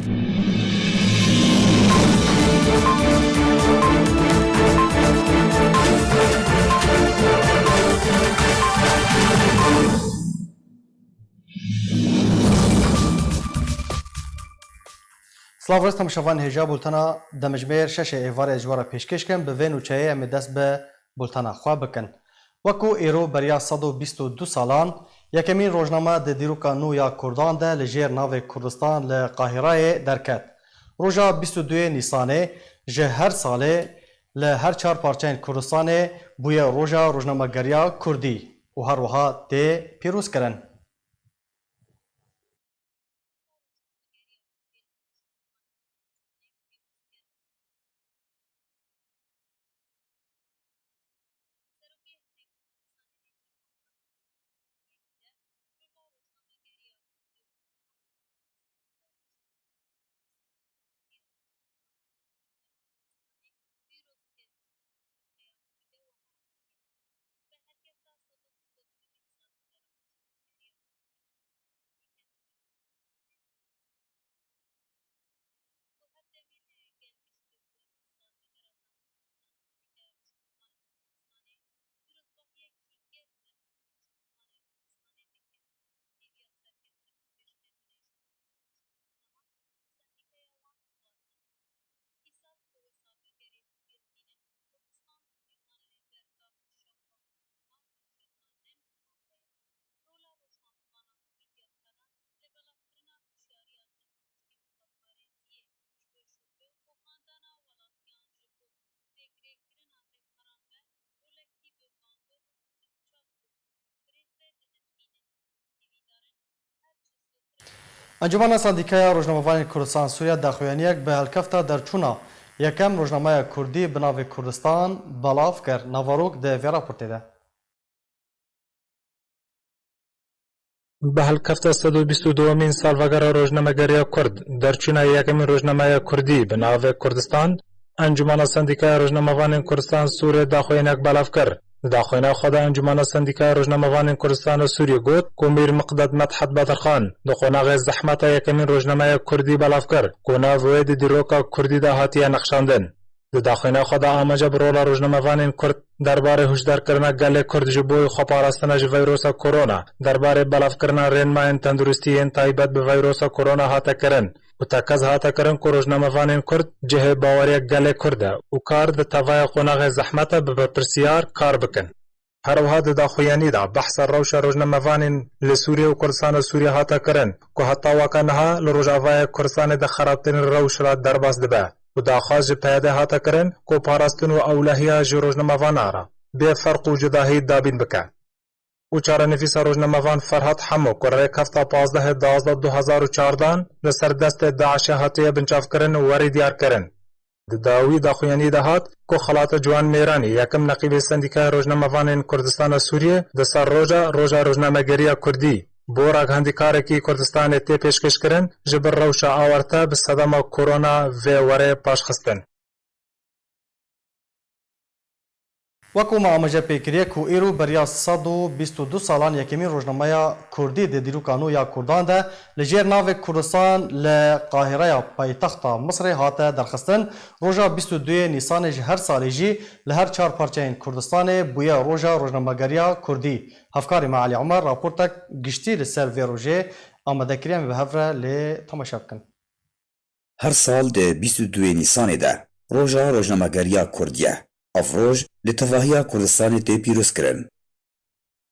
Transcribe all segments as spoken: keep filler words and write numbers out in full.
Silav rêz temaşevan hêja bultena demjimêr şeşê êvarê ji we re pêşkêş kin. Bi vê nûçeyê em ê dest bi bultena xwe bikin. Wekû îro beriya sed û bîst û du salan, yekemîn rojname di dîroka nû ya Kurdan de li jêr navê Kurdistan li Qahireyê derket. Roja bîst û duyê Nîsanê ji her salê li her çar parçeyên Kurdistanê bûye roja rojnamegeriya Kurdî û her wiha tê pîrozkirin. Encûmena Sendîkaya Rojnamevanên Kurdistan Sûriye daxuyaniyek bi helkefta derçûna yekem rojnameya Kurdî bi navê Kurdistan belav kir. Navarok di vê raportê de. Bi helkefta sed û bîst û duyemîn salvegera rojnamegeriya Kurd, derçûna yekemîn rojnameya Kurdî bi navê Kurdistan, Encûmena Sendîkaya Rojnamevanên Kurdistan Sûriyê daxuyaniyek belav kir. Di daxuyana xwe de Encûmena Sendîkaya Rojnamevanên Kurdistana Sûriyê got ku Mîr Miqdad Medhed Bedirxan di qonaxê zehmeta yekemîn rojnameya Kurdî belav kir ku nav wê di dîroka Kurdî de hatiye nexşandin. Di daxuyana xwe de amece bi rola rojnamevanên Kurd derbarê hişdarkirina gelê Kurd ji bo xweparastina ji veyrosa korona, derbarê belavkirina rênmayên tenduristî yên taybet bi veyrosa korona hate kirin û tekez hate kirin ku rojnamevanên Kurd cihê baweriya gelê Kurd e û kar di tevaya qonaxê zehmete bi berpirsiyar kar bikin. Her wiha di daxuyanî de behsa rewşa rojnamevanên li Sûriyê û Kurdistana Sûriyê hate kirin ku heta weke niha li Rojavayê Kurdistanê di xerabtirîn rewş re derbas dibe û daxwaz ji P Y D hate kirin ku parastin û ewlehiya ji rojnamevanan re bê ferq û cudahî dabîn bike. Û çarenivîsa rojnamevan Ferhat Hemo ku rêkefta pazdehê duwazdeh du hezar û çardan li ser destê DAIŞê hatiye binçavkirin û werî diyarkirin. Di dawî daxuyanî de hat ku Xelata Ciwan Mêranî, yekem neqîbê Sendîkaya Rojnamevanên Kurdistana Sûriyê, di ser roja, roja rojnamegeriya Kurdî, bo ragihandîkarekî Kurdistanê tê pêşkêşkirin, ji bin rewşa awarte bi sedema korona vê were paşxistin. Wekû me amaje pê kiriye ku îro beriya sed û bîst û du salan yekemîn rojnameya Kurdî di dîroka nû ya Kurdan de li jêr navê Kurdistan li Qahireya paytexta Misrê hate derxistin. Roja bîst û duyê Nîsanê ji her salê jî li her çar parçeyên Kurdistanê bûye roja rojnamegeriya Kurdî. Hevkarê me Elî Omer raportek giştî li ser vê rojê amade kiriye, em ê bi hev re lê temaşe bikin. Her sal di bîst û duyê Nîsanê de roja rojnamegeriya Kurdî ye. Ev roj li tevahiya Kurdistanê tê pîrozkirin.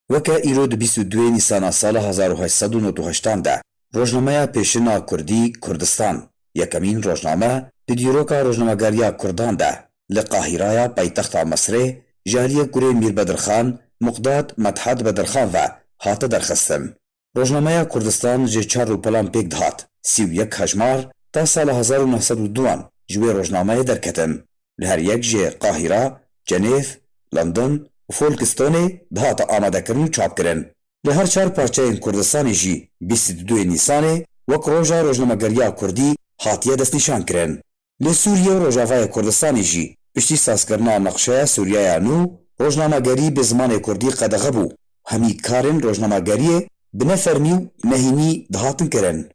Weke îro di bîst û duyê Nîsana sala hezar û heşt sed û nod û heştan de rojnameya pêşina Kurdî Kurdistan, yekemîn rojname di dîroka rojnamegeriya Kurdan de li Qahîraya paytexta Misrê ji aliyê kurê Mîr Bedirxan, Muqdad Medhed Bedirxan ve hate derxistin. Rojnameya Kurdistan ji çar rûpelan pêk dihat, sî û yek hejmar ta sala hezar û neh sed û duan ji wê rojnameyê derketin. Li her yek jê Qahîra, Cenêv, London û Folkestonê dihate amadekirin û çapkirin. Li her çar parçeyên Kurdistanê jî bîst û duyê Nîsanê wek roja rojnamegeriya Kurdî hatiye destnîşankirin. Li Sûriye û Rojavayê Kurdistanê jî piştî sazkirina neqşeya Sûriyeya nû, rojnamegerî bi zimanê Kurdî qedexe bû. Hemî karên rojnamegeriyê bi nefermî û nehînî dihatin kirin.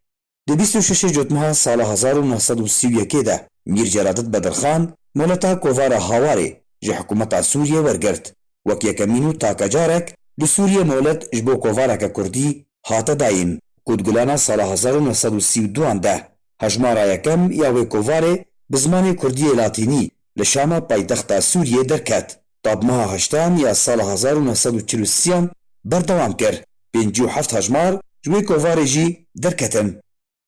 Di bîst û şeş Cotmeha sala hezar û neh sed û sî û yekê de Mîr Celadet Bedirxan moleta kovara Hawarê ji hikûmeta Sûriyê wergirt. Wek yekemîn û take carek li Sûriyê molet ji bo kovareke kurdî hate dayîn ku di gulana sala hezar û neh sed û sî û duan de hejmara yekem ya wê kovarê bi zimanê kurdî yê latînî li Şama paytexta Sûriyê derket. Ta bi meha heştan ya sala hezar û neh sed û çil û sêyan berdewam kir. Pêncî û heft hejmar ji wê kovarê jî derketin.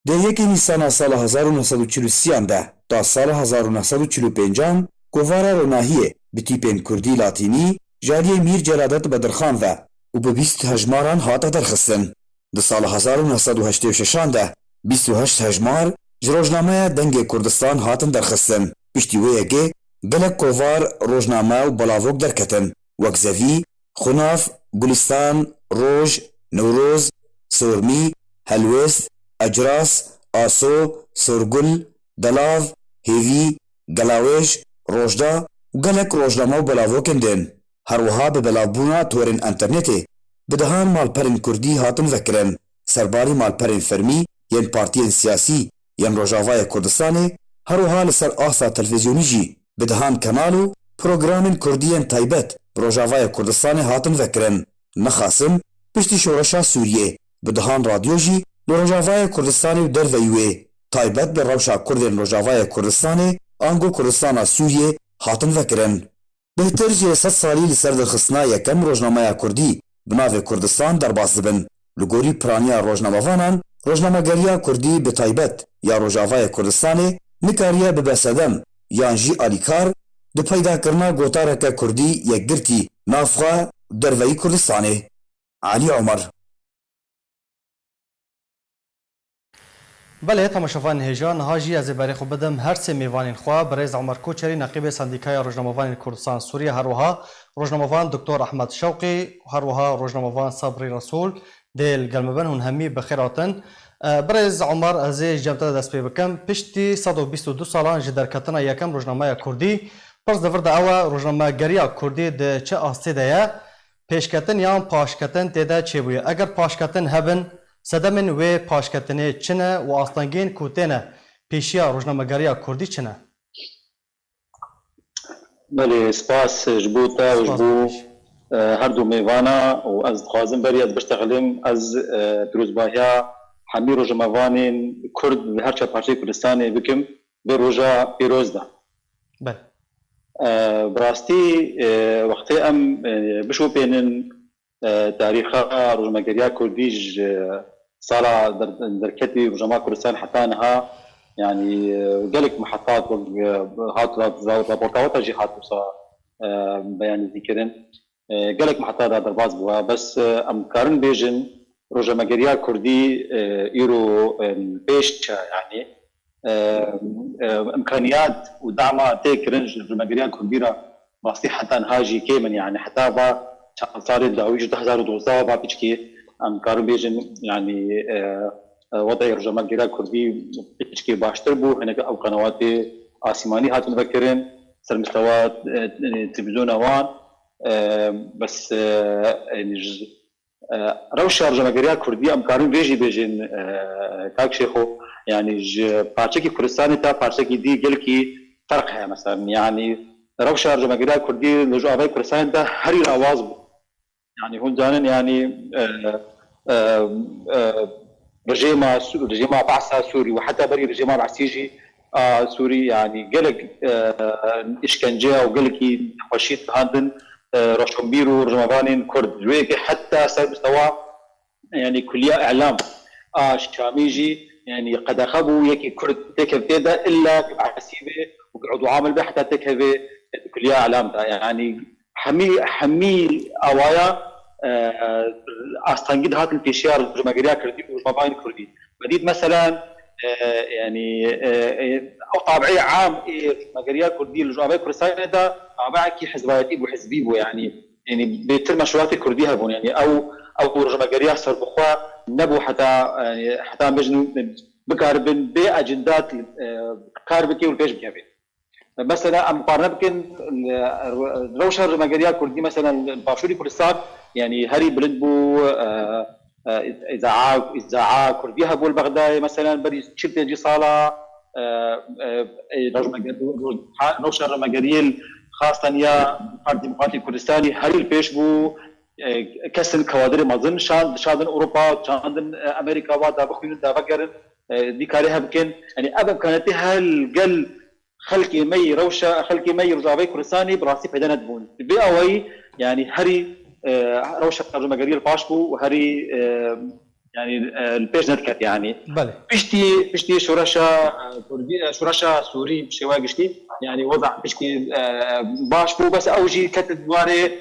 Di yekê Nîsana sala hezar û neh sed û çil û sêyan de ta sala hezar û neh sed û çil û pêncan kovara Ronahiyê bi tîpên kurdî latînî ji aliyê Mîr Celadet Bedirxan ve û bi bîst hejmaran hate derxistin. Di sala hezar û neh sed û heştê û şeşan de bîst û heşt hejmar ji rojnameya Dengê Kurdistan hatin derxistin. Piştî wê yekê gelek kovar, rojname û belavok derketin, wek Zevî, Xunav, Gulistan, Roj, Newroz, Sormî, Helwêst, Ecras, Aso, Sorgul, Delav, Hêvî, Gelawêj, Rojda û gelek rojname û belavokên din. Her wiha bi belavbûna torên înternetê bi dehan malperên kurdî hatin vekirin. Serbarî malperên fermî yên partiyên siyasî yên Rojavayê Kurdistanê, her wiha li ser asta televîzyonî jî bi dehan kanal û programên kurdî yên taybet bi Rojavayê Kurdistanê hatin vekirin. Nexasim, piştî şoreşa Sûriyê, bi dehan radyo jî li Rojavayê Kurdistanê û derveyî wê, taybet bi rewşa kurdên Rojavayê Kurdistanê ango Kurdistana Sûriyê hatin vekirin. Bêhtir ji sed salî li ser derxistina yekem rojnameya kurdî bi navê Kurdistan derbas dibin. Li gorî piraniya rojnamevanan, rojnamegeriya kurdî bi taybet ya Rojavayê Kurdistanê nikariye bibe sedem yan jî alîkar di peydakirina gotareke kurdî yekgirtî nav xwe û derveyî Kurdistanê. Alî Omer. Belê, temaşevanên hêja, niha jî ez ê berê xwe bidim her sê mêvanên xwe, birêz Omer Koçerî, neqîbê Sendîkaya Rojnamevanên Kurdistan Sûriye, her wiha rojnamevan Doktor Ehmed Şewqî, her wiha rojnamevan Sabrî Resûl, dê li gel me bin, hûn hemî bi xêr hatin. E, birêz Omer, ez ê ji cem te de dest pê bikim. Piştî sed û bîst û du salan ji derketina yekem rojnameya kurdî, pirs di vir de ew e, rojnamegeriya kurdî di çi astê de ye? Pêşketin yan paşketin tê de çêbûye? Eger paşketin hebin, sedemên wê paşketinê çi ne û astengiyên ku têne pêşiya rojnamegeriya kurdî çi ne? Belê, spas ji bo te û ji Spas bo, e, her du mêvana û ez dixwazim berî ez biştexlim, ez, e, pîrozbahiya hemî rojnamevanên Kurd li her çar parçeyê Kurdistanê bikim vê roja pîroz de. Belê. E, bi rastî, e, wextê em, e, bişopênin, e, tarîxa rojnamegeriya kurdî ji sala der-, derketî rojnameya Kurdistan heta niha, yanî, e, gelek mihetat wek, e, hat ra-, ra-, raporta we jî hat wisa, e, beyanî kirin. E, gelek miheta da derbas bûye. Bes, e, em karin bêjin rojnamegeriya kurdî, e, îro, e, pêş e, yanî, e, e, imkaniyat û dama tê kirin ji rojnamegeriya kurdî re rastî heta niha jî kêm in. Yanî heta va çar salên dawî ji du hezar û dozdeh va piçkî em karin bêjin, yanî, e, e, wetayê rojnamegeriya kurdî piçkî baştir bû. Hinek ew qenewatê asîmanî hatin vekirin ser mistewa, e, e, televîzyona wan. E, bes, e, yanî ji, e, rewşa rojnamegeriya kurdî em karin vê jî bêjin, e, kak Şêxo, yanî ji parçekî Kurdistanê ta parçekî dî gelkî ferq heye. Meselen, yanî rewşa rojnamegeriya kurdî li Rojavayê Kurdistanê de herî lawaz bû. Yanî hûn zanin, yanî, e, e, e, rejîma Sû-, rejîma Be'sa Sûrî û heta berî rejîma Be'sî jî a Sûrî, yanî gelek, e, îşkence û gelekî nexweşî dihandin, e, roşnbîr û rojnamevanên Kurd. Ji wê yekê heta ser mistewa, yanî kuliya îlam a Şamî jî, yanî qedexe bû, yekî Kurd têkevtê de illa bi Be'sî be û bi Eûdû Amil be heta têkeve kuliya îlam de. Yanî hemî, hemî awaya, e, astengî dihatin pêşiya rojnamegeriya kurdî û rojnamevanên kurdî. Me dît meselen, e, yanî, e, e, ew tabi'ê am ê rojnamegeriya kurdî li Rojavayê Kurdistanê de tabi'ekî hizbayetî bû, hizbî bû, yanî, yanî bêtir meşruatê kurdî hebûn, yanî ew, ew rojnamegeriya serbixwe nebû heta, yanî heta em bêjin bikaribin bê ecindat, e, kar bike û li pêş bikeve. Mesela em muqarene bikin, e, rewşa rojnamegeriya kurdî, mesela li Başûrê Kurdistan, yanî herî bilind bû, e, e, îzaa, îzaa Kurdî hebû li Bexdayê, meselen, berî çil pêncî sala, e, e, e, rewşmeger-, ha, rewşa rewşmegeriyê li xastan ya Partî Demokratîk Kurdistanî herî li pêş bû, e, kesin kawadirê mezin şand-, şandin Ewropa, şandin, e, Amerîka, wa da bixwînin, da vegerin, e, vî karê hebikin. Yanî ev imkaniyetê her gel xelkê me yî rewşa, xelkê me yî Rojavayê Kurdistanê bi rastî peyda nedibûn. Bi vê awayî, yanî herî, e, rewşa rewşmegeriyê li paş bû û herî, e, yanî, e, li pêş nediket yanî. Belê. Piştî, piştî şoreşa, e, Kurdî, e, şoreşa Sûrî bi şêweya giştî, yanî weza piştî, e, baş bû, bes ew jî ketin di warê,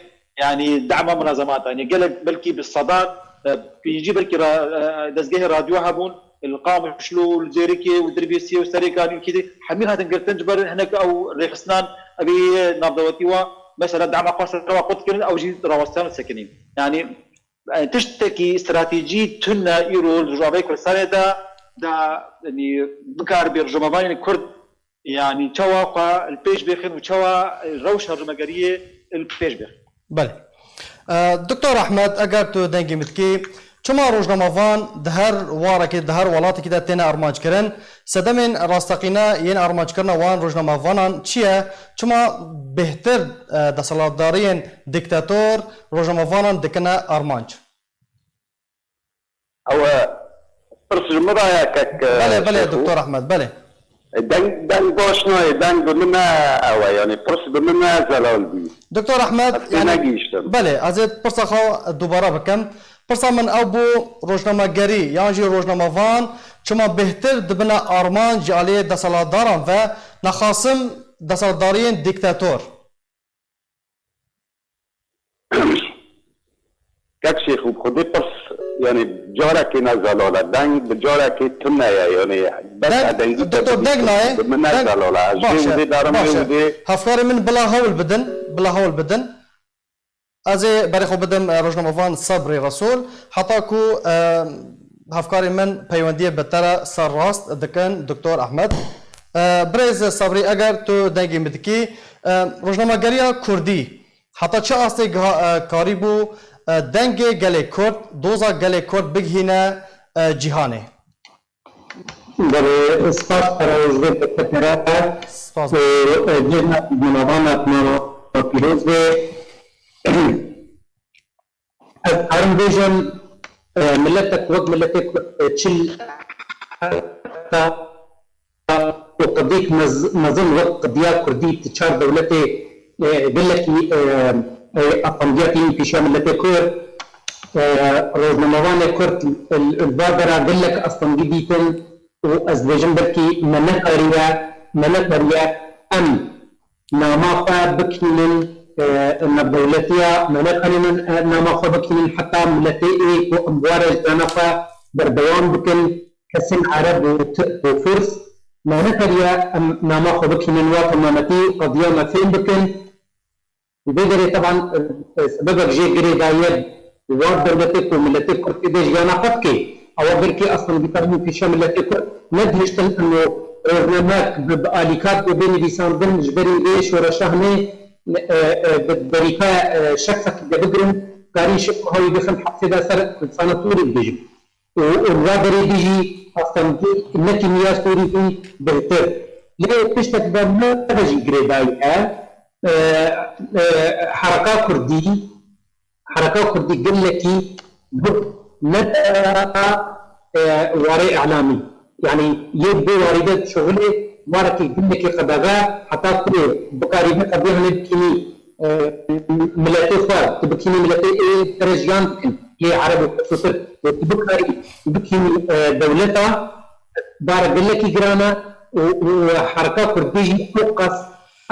yanî dema munazematan. Yanî gelek belkî bi sedan, e, pêncî belkî ra-, e, dezgehê radyo hebûn, li Qamişlo û li Cêrikê û Dirbêsiyê û Serêkanî û kî dî hemî hatin girtin ji ber hinek ew rêxistinan evî navdewletî wa, mesela dema xwe ser wa qut kirin, ew jî rawestiyan û sekinîn. Yanî, e, tiştekî stratejî tune îro li Rojavayê Kurdistanê de, de, yanî, bikar bê rojnamevanên Kurd, yanî, çawa xwe li pêş bêxin û çawa, e, rewşa rojnamegeriyê li pêş bêxin. Belê. E, Doktor Ahmed, eger tu dengê min dikî, çima rojnamevan di her warekê, di her welatekî de têne armanc kirin? Sedemên rasteqîne yên armanckirina wan rojnamevanan çi ye? Çima bêhtir, e, desthilatdariyên dîktator rojnamevanan dikine armanc? Ew e, pirs ji min re ye kek, e, Belê, belê, Şêxo. Doktor Ahmed, belê. Deng, deng baş nayê, deng bi min ne ew e, yanî pirs bi min ne zelal bî. Doktor Ahmed, Ez pê yanî, negihîştim. Belê, ez ê pirsa xwe dubare bikim. Pirsa min ew bû, rojnamegerî yan jî rojnamevan çima bêhtir dibine armanc ji aliyê desthilatdaran ve, nexasim desthilatdariyên dîktator? Kek Şêxo, bi xwedê pirs, yanî carekê ne zelal e, deng bi carekê tune ye, yanî bes Deng, e dengî te doktor, bidî, deng nayê, bi min ne deng, zelal e. Ez jê baş e, wî dê darim, baş jê e. Wî dê. Hevkarê min bila hewl bidin, bila hewl bidin. Ez ê berê xwe bidim, e, rojnamevan Sebrî Resûl, heta ku, e, hevkarê min peywendiyê bi te re ser rast dikin, Doktor Ahmed. E, birêz Sebrî, eger tu dengê min dikî, e, rojnamegeriya Kurdî heta çi astê giha-, e, karîbû, e, dengê gelê Kurd, doza gelê Kurd bigihîne, e, cîhanê? Belê, spas, Ferahêz Bey, te pere. Spas. Û, e, cihna minavana, mano pîroz be. Ez karim bêjim, e, miletek wek miletê Kurd, e, çil û qedîk mez-, mezin wek qediya Kurdî di çar dewletê, e, gelekî, e, e, astendiya tînin pêşiya miletê Kurd, e, rojnamevanê Kurd li, li va dera gelek astengî dîtin û ez dibêjim belkî me nekariye, me nekariye em nama xwe bikînin, e, navdewletiya, me nekarînin, e, nama xwe bikînin heta miletê ê ku em ware jiyana xwe berdewam bikin, kesên Ereb û Tirk û Furs, me nekariye em nama xwe bikînin wa temametî qediya me fêm bikin. Li vê derê teban, e, e, sebebek jê girêdayî ye, war dewletê ku miletê Kurd tê de jiyana xwe dike. Ewa belkî astengîkariyên pêşiya miletê Kurd negihiştin û rojnamek bi, bi alîkar ku bê nivîsandin ji berî vê şoreşa hemê, e, e, bi berîka, e, şexsekî de bigirin, karî şexsa wî bixin hepsê de ser sanatorî bibêjin. Û, û va berê dijî astengî ne tîniya Sûrî jî bêhtir. Lê tiştek be me ve jî girêdayî e. E, e, hereka Kurdî, hereka Kurdî gelekî guh neda, e, warê îlamî. Yanî yê bi warî de dişuxulê, warekî gelekî qedexeya, heta ku bikarî bi qedexanê bikînî, e, miletê xwe, tu bikînî miletê ê te re jiyan dikin, yê Ereb û Furs û Tirk, û tu bikarî bikînî, e, dewleta, bare gelekî giran e û, û hereka Kurdî jî ew qas,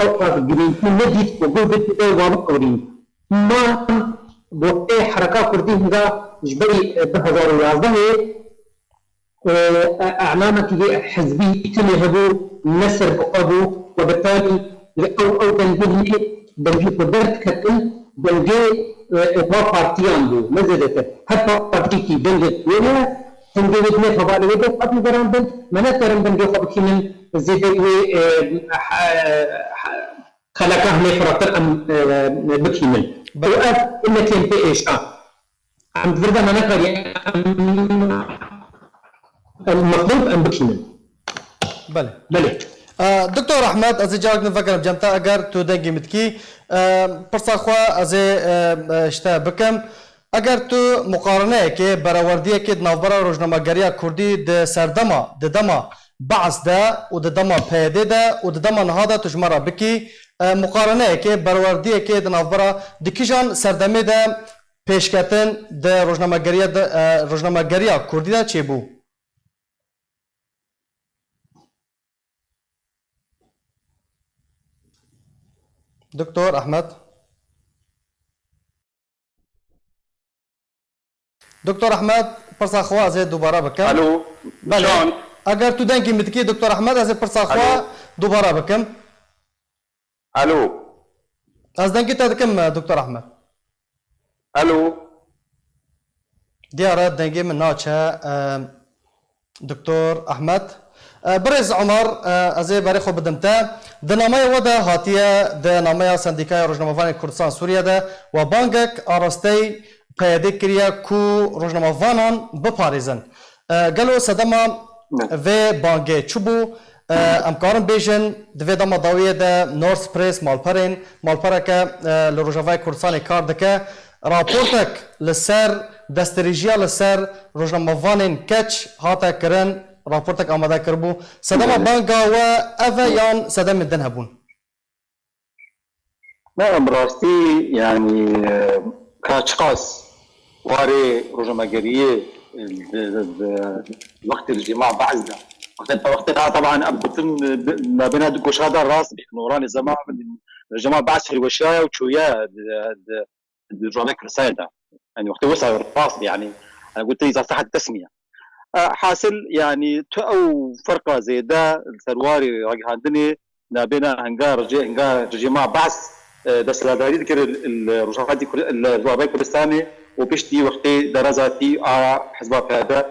ew qas girîngî nedît ku guh bidî de wa biqewirîn. Ma wextê hereka Kurdî hinga ji berî, e, du hezar û yazdehê, e, e, e'lamekî hizbî tune hebû, ne serbixwe bû, we bi talî li ew, ew dengê hinê dengê xwe derdiketin, dengê, e, e, va partiyan bû, ne zêdetir. Her partîkî dengê wê ye, dengê wê dine hevalê wê de xwe dîberan bin, me nekarin dengê xwe bikînin zêdeyî wê, e, he-, he-, xeleka hinê firehtir em, e, bikînin. Û ev hinekên pê êşa. Em di vir de me nekariye, em, em metlûb em bikînin. Belê. Belê. E, Doktor Ahmed, ez ê carek din vegerim cem te, eger tu dengê min dikî, e, pirsa xwe ez ê, e, e, ji te bikim. Eger tu muqareneyekê, berewerdiyekê di navbera rojnamegeriya kurdî di serdema, di dema Be's de û di dema P Y D de û di dema niha de tu ji me re bikî, e, muqareneyekê, berewerdiyekê di navbera di kîjan serdemê de pêşketin di rojnamegeriya de, e, rojnamegeriya kurdî de çêbû? Doktor Ahmed. Doktor Ahmed, pirsa xwe ez ê dubare bikim. Alo, Belê. Can. Eger tu dengê min dikî, Doktor Ahmed, ez ê pirsa xwe Alo. dubare bikim. Alo. Ez dengê te dikim, Doktor Ahmed. Alo. Diyar e, dengê min naçe, e, Doktor Ahmed. E, Birêz Omar, e, ez ê berê xwe bidim te. Di nameya we de hatiye, di nameya Sendîkaya Rojnamevanên Kurdistan Sûriye de we bangek arasteyî P Y D kiriye ku rojnamevanan biparêzin. E, gelo sedema Ne. vê bangê çi bû? E, em karin bêjin, di vê dema dawiyê de North Press malperên, malpereke, e, li Rojavayê Kurdistanê kar dike, raportek li ser destdirêjiya li ser rojnamevanên keç hate kirin, raportek amade kiribû. Sedema Belê. banga we ev e yan sedemên din hebûn? Ne, em rastî, yanî, e, ka çiqas warê rojnamegeriyê, e, di, di, di wextê rejîma Be's de, wextê, wextê niha, teban, em ditin, e, bi, nabêna du goşa de rast bî, noranê zema rejîma Be's hilweşiyaye û çûye di, di, di rojavayê Kurdistanê de. Yanî wextê wisa rast bî, yanî, yanî gotin îza sehet tesmiye. E, hasil, yanî tu ew ferqa zêde li ser warê ragihandinê nabêna hinga rejê-, hinga rejîma Be's, e, desthilatdarî dikir li, li Rojavayê Kur-, li Rojavayê Kurdistanê û piştî wextê derazatî a Hizba P Y D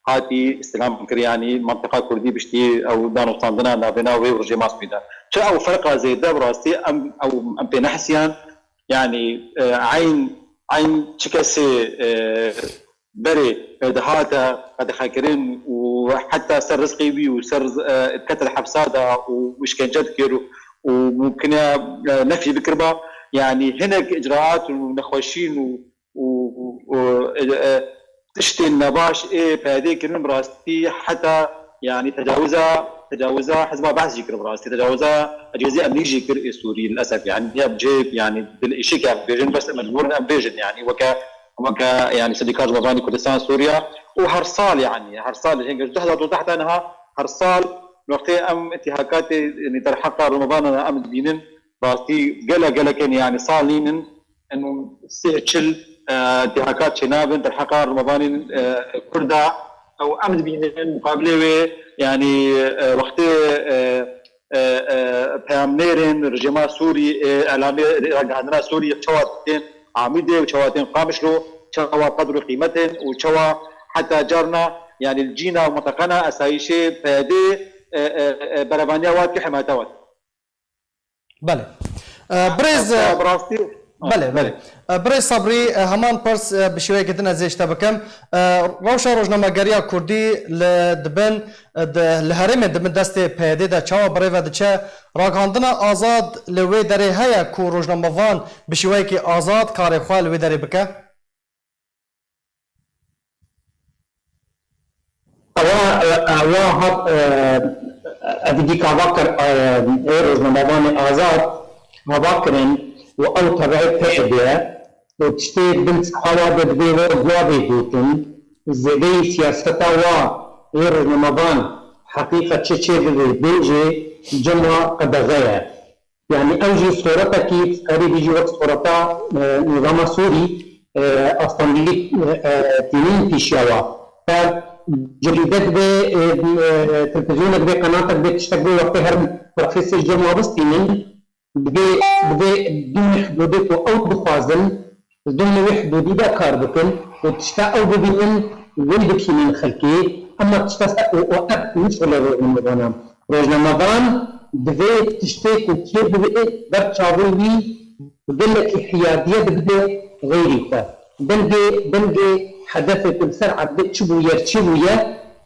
hatî îstilam kir, yanî mentiqa kurdî piştî ew danûstandina nabêna wê û rejîma Sûrî de. Tu ew ferqa zêde bi rastî em, ew, em pê nehisiyan, yanî, e, eyn, eyn çi kesê, e, berê, e, dihate qedexekirin û heta ser rizqê wî û ser, e, dikete di hepsa de û îşkence dikir û, û mumkin e, e, nefî bikiriba. Yanî hinek icraat û nexweşîn û, û, û, e, e, tiştên nebaş ê P Y D kirin bi rastî heta, yanî tecawiza, tecawiza Hizba Be's jî kir bi rastî. Tecawiza Ecêzî Emnî jî kir ê Sûrî, lilesef, yanî ya bi cihê, yanî dil êşik em bêjin, bes mecbûr in em bêjin, yanî weke weke, yanî Sendîka Rojnamevanê Kurdistan Sûriye û her sal, yanî her sal, hênge ji du hezar duzdeh de niha her sal wextê em întîhakatê, yanî derheqa rojnamevanan em dibînin, rastî gelek gelek in, yanî sal nînin, eno sê çil, e, întîhakat çênabin derheqa rojnamevanên, e, Kurda ew em dibînin muqabilê wê, yanî, e, wextê, e, e, e, peyamnêrên rejîma Sûrî, e, elamê ragihandina Sûrî çawa tên Amîdê û çawa tên Qamişlo, çawa qedr û qîmetên û çawa heta carna, yanî li cîna û minteqana esayîşê P Y D, e, e, e, berevaniya wat kî hemata wat. Belê. E, birêz, Hatta e, bi rastî Belê, belê. E, Birêz Sabrî, e, heman pirs, e, bi şêweyeke din ez ê ji te bikim. E, rewşa rojnamegeriya kurdî li dibin, e, di, li herêmên dibin destê P Y D de çawa bi rê ve diçe? Ragihandina azad li wê derê heye ku rojnamevan bi şêweyekî azad karê xwe li wê derê bike? Ewa, ewa hat, e, evî dîka va kir, e, ê rojnamevanê azad hava kirin û ew tebeê P Y D ye û tiştê bin saha wa de divê we guha bê gotin, zêdeyî siyaseta wa ê rojnamevan heqîqet çi çê bibe bêjê cema qedexe ye. Yanî ew jî soretekî, dikarî bêjî wek soreta, e, nîzama Sûrî, e, astengilî, e, tînin pêşiya wa. Te cerîdek be, e, e, televîzyonek be, qenatek be, tiştek be, wextê her profesê ji cem wa bistînin, divê, divê dimî hidûdê ku ew dixwazin, Li dimî wî hidûdî de kar bikin û tişta ew bibînin, wê bikînin xelkê, ema tişta ser û, û ev ne şixulê rojnamevan e. Rojnamevan divê tiştê ku çê bibe ber çavê wî bi gelekî hiyadiyê bibide xeyrî xwe. Dengê, dengê hedefê ku li ser erdê çi bûye, çi bûye,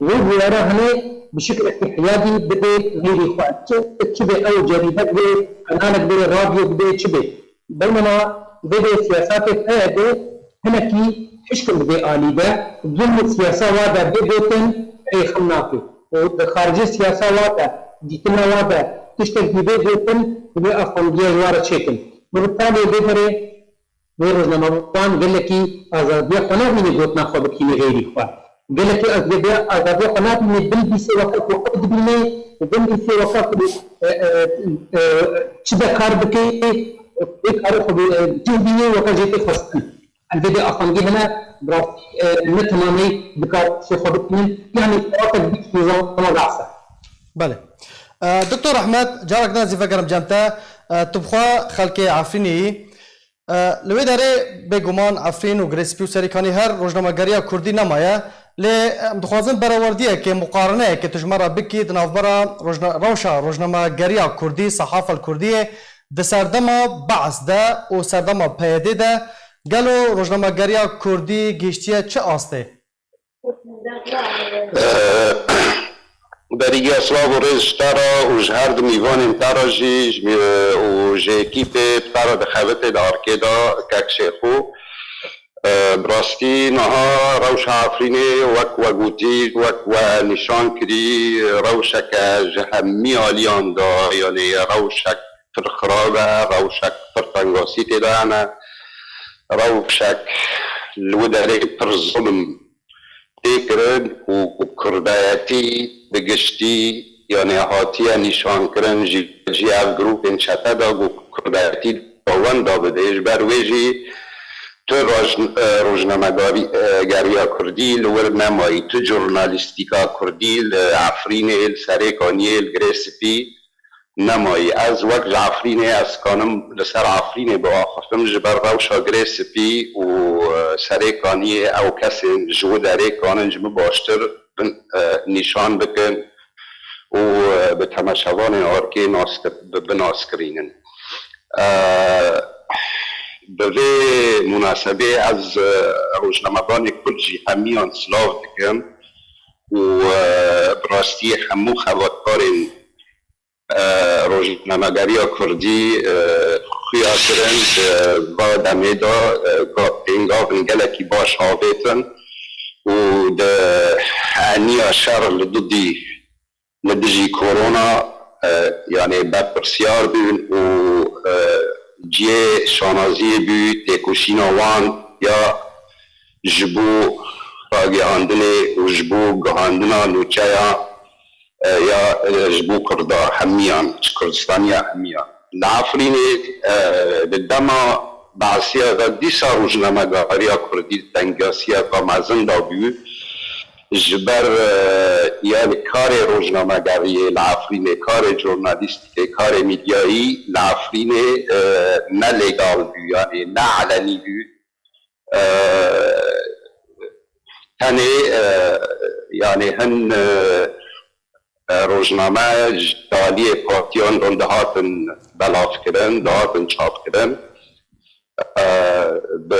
wê bûyera hene bi şiklekî hiyadî bidê xeyrî xwe. Çi, çi bê ew cerîdek bê, kanalek bê, radyo bidê, çi bê. Beynema vê dê siyasatê P Y D'ê hinekî hişk li vê alî de, gund li siyasa wa de bê gotin, rêxin nake. Û di xaricê siyasa wa de, dîtina wa de, tiştek dî bê gotin, wê afandiya ji wa re çêkin. Û bi talê vê derê wê rojnamevan gelekî azadiya xwe nabîne gotina xwe bikîne xeyrî xwe. Gelekî azadiya, azadiya xwe nabîne bin bîsê weke ku ew dibîne û bin bîsê weke ku, e, e, e, çi de kar bike, wê karê xwe bi, e, cih bîne weke jê tê xwestin. Elbetê afandî hene, bi rastî, e, ne temamî dikar tiştê xwe bikînin. Yanî xebatek bî nizama behs e. Belê. E, Doktor Ehmed, carek din ez î vegerim cem te. E, tu bi xwe xelkê Efrînê yî. E, li wê derê bêguman Efrîn û Girê Spî û Serîkanî her rojnamegeriya Kurdî nemaye. Lê em dixwazin berewerdiyekê, muqarineyekê tu ji me re bikî di navbera rojna-, rewşa rojnamegeriya Kurdî, Sehafel Kurdiyê, di serdema Be's de û serdema P Y D'ê de gelo rojnamegeriya Kurdî gihiştiye çi astê? Eh, Berî ya silav û rêz ji te re û ji her du mîvanên te re jî, ji, û ji ekîpê te re dixebitê di arkê de, kek Şêxo. Eh, bi rastî niha rewşa Efrînê wek we gotî, wek we nîşan kirî, rewşeke ji hemî aliyan de, yanî rewşek pir xirab e, rewşek pir tengasî tê de hene, rewşek li wê derê pir zulm tê kirin û, û kurdayetî bi giştî, yanê hatiye nîşankirin jî, jî ev grûpên çete de ku kurdayetî wenda bidê. Ji ber wê jî tu roj-, e, rojnamegarî, e, geriya kurdî li wir nemayî, tu jurnalîstîka kurdî li Efrînê, li Serêkaniyê, li Girê Spî nemayî. Ez wek ji Efrînê, ez kanim li ser Efrînê biaxifim, ji ber rewşa Girê Spî û, e, Serêkaniyê ew kesên ji wi derê kanin ji min baştir bin, e, nîşan bikin û, e, bi temeşevanên arkê nas kir-, bi, bi nas kirînin. E, bi vê munasebê ez, e, rojnamevanê Kurd jî hemiyan silav dikim û, e, bi rastî hemû xebatkarên, e, rojnamegeriya Kurdî, e, xuya kirin di va demê de, e, ga-, tên gavin gelekî baş avêtin û di eniya şer li didî, li dijî korona, e, yanê berpirsiyar bûn û, e, cihê şanaziyê bû têkoşîna wan ya ji bo ragihandinê û ji bo gihandina nûçeya, e, ya, e, ji bo Kurda hemiyan, ji Kurdistaniya hemiyan. Li Efrînê, e, di dema Be'siya de dîsa rojnamegariya Kurdî di tengasiyeka mezin de bû. Ji ber, e, yanî karê rojnamegeriyê li Efrînê, karê jurnalîstîkê, karê mîdyayî li Efrînê, e, ne legal bû, yanî ne elenî bû. E, tenê, e, yanî hin, e, e, rojname ji aliyê partiyan re dihatin belavkirin, dihatin çapkirin. E, bi